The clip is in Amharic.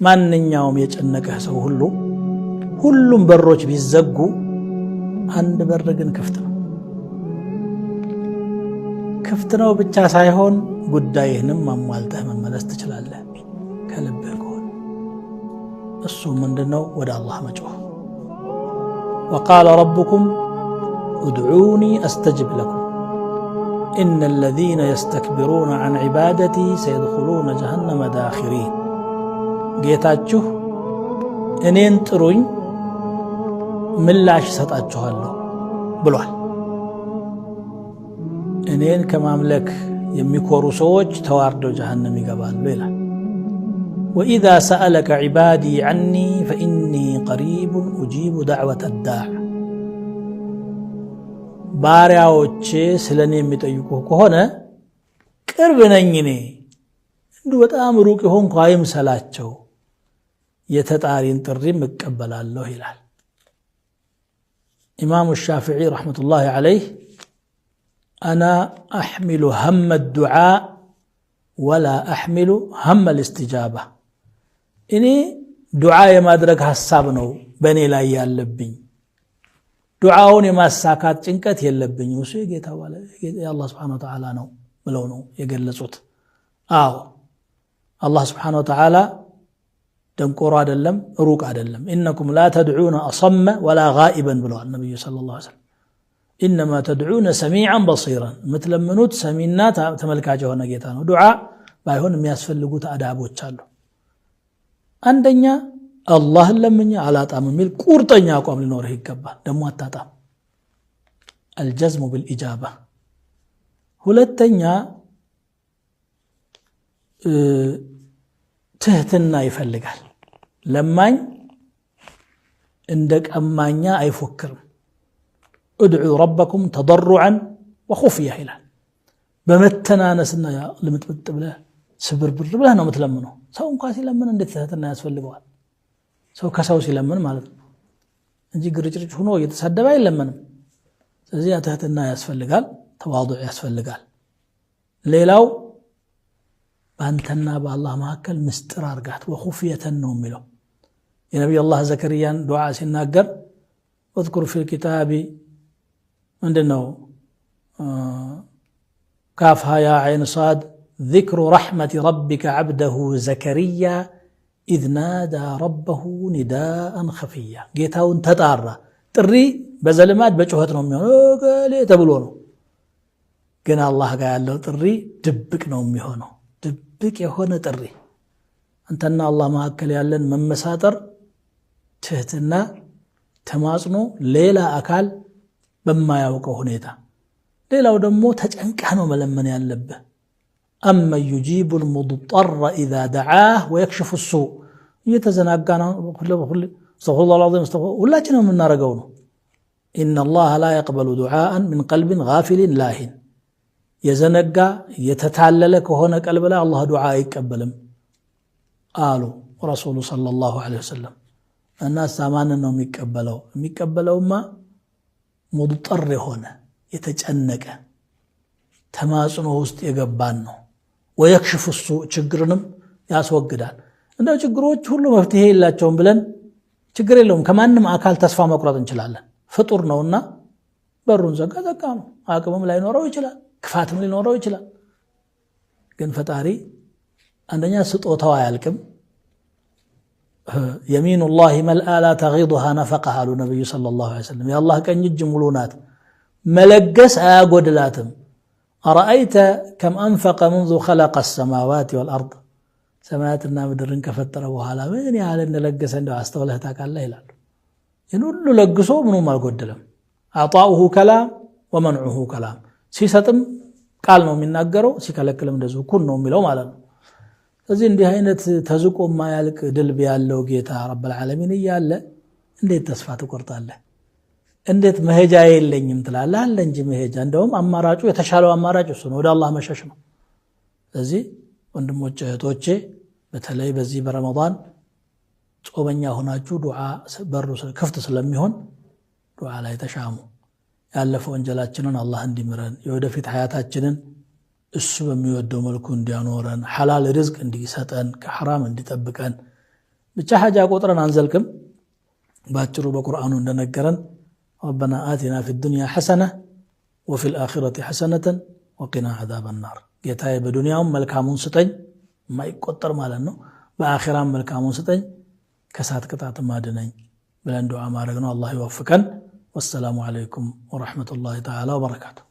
ማንኛውም የጨነቀህ ሰው ሁሉ ሁሉም በሮች ቢዘጉ አንድ በር ግን ክፍት ነው። ክፍት ነው ብቻ ሳይሆን ጉዳይህንም አሟልተህ መመለስ ትችላለህ ከልብህ ከሆነ። እሱ ምንድነው? ወደ አላህ መጮህ። وقال ربكم ادعوني أستجب لكم إن الذين يستكبرون عن عبادتي سيدخلون جهنم داخرين። ጌታችሁ እኔን ጥሩኝ ምላሽ እሰጣችኋለሁ ብሏል። እኔን ከማምለክ የሚኮሩ ሰዎች ተዋርደው ጀሃነም ይገባሉ ይላል። وإذا سألك عبادي عني فإني قريب أجيب دعوة الداع። ባሪያዎቼ ስለ እኔ የሚጠይቁህ ከሆነ ቅርብ ነኝ እኔ፣ እንዲሁ በጣም ሩቅ የሆንኩ አይምሰላቸው፣ የተጣሪን ጥሪም እቀበላለሁ ይላል። ኢማሙ ሻፊዒ رحمة الله عليه أنا أحمل هم الدعاء ولا أحمل هم الاستجابة። እኔ ዱዓ የማድረግ ሐሳብ ነው በእኔ ላይ ያለብኝ፣ ዱዓውን የማሳካት ጭንቀት የለብኝም፣ እሱ የጌታ የአላህ سبحانه وتعالى ነው ብለው ነው የገለጹት። አዎ አላህ سبحانه وتعالى ደንቆሮ አይደለም፣ ሩቅ አይደለም። إنكم لا تدعون أصم ولا غائبا ብለዋል ነብዩ صلى الله عليه وسلم። إنما تدعون سميعا بصيرا፣ የምትለምኑት ሰሚና ተመልካች የሆነ ጌታ ነው። ዱዓ ባይሆን የሚያስፈልጉት አዳቦች አሉ። አንደኛ አላህን ለምኜ አላጣም የሚል ቁርጠኛ አቋም ሊኖርህ ይገባል። ደግሞ አታጣም። الجزم بالإجابة። ሁለተኛ ትህትና ይፈልጋል። ለማኝ እንደ ቀማኛ አይፎክርም። ادعوا ربكم تضرعا وخفية ይላል። በመተናነስና ልምጥምጥ ብለህ ስብርብር ብለህ ነው የምትለምነው። ሰው እንኳ ሲለምን እንዴት ትህትና ያስፈልገዋል? ሰው ከሰው ሲለምን ማለት ነው እንጂ ግርጭርጭ ሆኖ እየተሳደበ አይለመንም። ስለዚህ ትህትና ያስፈልጋል፣ ተዋዱዕ ያስፈልጋል። ሌላው በአንተና በአላህ መካከል ምስጢር አርጋት፣ وخفية ነው የሚለው። የነቢዩ አላህ ዘከርያን ዱዓ ሲናገር واذكر في الكتاب ምንድነው كاف يا عين صاد ذكر رحمة ربك عبده زكريا إذ نادى ربه نداء خفيا። ጌታውን ተጣራ። ጥሪ በዘልማድ በጩኸት ነው የሚሆነው፣ እገሌ ተብሎ ነው። ግን አላህ ጋር ያለው ጥሪ ድብቅ ነው የሚሆነው። ድብቅ የሆነ ጥሪ፣ አንተና አላህ መካከል ያለን መመሳጠር፣ ትህትና፣ ተማጽኖ ሌላ አካል በማያውቀው ሁኔታ። ሌላው ደግሞ ተጨንቀህ ነው መለመን ያለብህ። أمن يجيب المضطر إذا دعاه ويكشف السوء። እየተዘናጋ ነው أستغفر الله العظيم ሁላችንም የምናደርገው ነው። إن الله لا يقبل دعاء من قلب غافل لاህ። የዘነጋ የተታለለ ከሆነ ቀልብ ላይ አላህ ዱዓ አይቀበልም አሉ ረሱሉ صلى الله عليه وسلم። እና ማንን ነው የሚቀበለው? የሚቀበለውማ مضطر የሆነ የተጨነቀ ተማጽኖ ውስጥ የገባን ነው። ويكشف السوء ችግርንም ያስወግዳል። እንደው ችግሮች ሁሉ መፍትሄ የላቸውም ብለን ችግር የለውም ከማንም አካል ተስፋ መቁረጥ እንችላለን። ፍጡር ነውና በሩን ዘጋ ዘጋ ነው። አቅምም ላይኖረው ይችላል፣ ክፋትም ሊኖረው ይችላል። ግን ፈጣሪ አንደኛ ስጦታው አያልቅም። يمين الله ملأى لا تغيضها نفقة አሉ ነቢዩ صلى الله عليه وسلم። የአላህ ቀኝ እጅ ሙሉ ናት፣ መለገስ አያጎድላትም። أرأيت كم أنفق منذ خلق السماوات والأرض፣ ሰማያትና ምድርን ከፈጠረ በኋላ ምን ያህል እንደለገሰ እንደው አስተውለህ ታውቃለህ ይላሉ። ይህን ሁሉ ለግሶ ምኑም አልጎደለም። عطاؤه كلام ومنعه كلام፣ ሲሰጥም ቃል ነው የሚናገረው፣ ሲከለክልም እንደዚሁ ኩን ነው የሚለው ማለት ነው። ስለዚህ እንዲህ አይነት ተዝቆ የማያልቅ ድልብ ያለው ጌታ رب العالمين እያለ እንዴት ተስፋ ትቆርጣለህ? እንዴት መሄጃ የለኝም ትላለህ? አለ እንጂ መሄጃ። እንደውም አማራጩ የተሻለው አማራጭ እሱ ነው፣ ወደ አላህ መሸሽ ነው። ስለዚህ ወንድሞቼ እህቶቼ፣ በተለይ በዚህ በረመዳን ጾመኛ ሆናችሁ ዱዓ በሩ ክፍት ስለሚሆን ዱዓ ላይ ተሻሙ። ያለፈ ወንጀላችንን አላህ እንዲምረን፣ የወደፊት ሀያታችንን እሱ በሚወደው መልኩ እንዲያኖረን፣ ሐላል ርዝቅ እንዲሰጠን፣ ከሐራም እንዲጠብቀን፣ ብቻ ሐጃ ቆጥረን አንዘልቅም። ባጭሩ በቁርአኑ እንደነገረን ربنا آتنا في الدنيا حسنة وفي الآخرة حسنة وقنا عذاب النار። ጌታዬ በዱንያውም መልካሙን ስጠኝ፣ የማይቆጠር ማለት ነው። በአኺራም መልካሙን ስጠኝ፣ ከእሳት ቅጣትም አድነኝ ብለን ዱዓ ማድረግ ነው። አላህ ይወፍቀን። والسلام عليكم ورحمة الله تعالى وبركاته።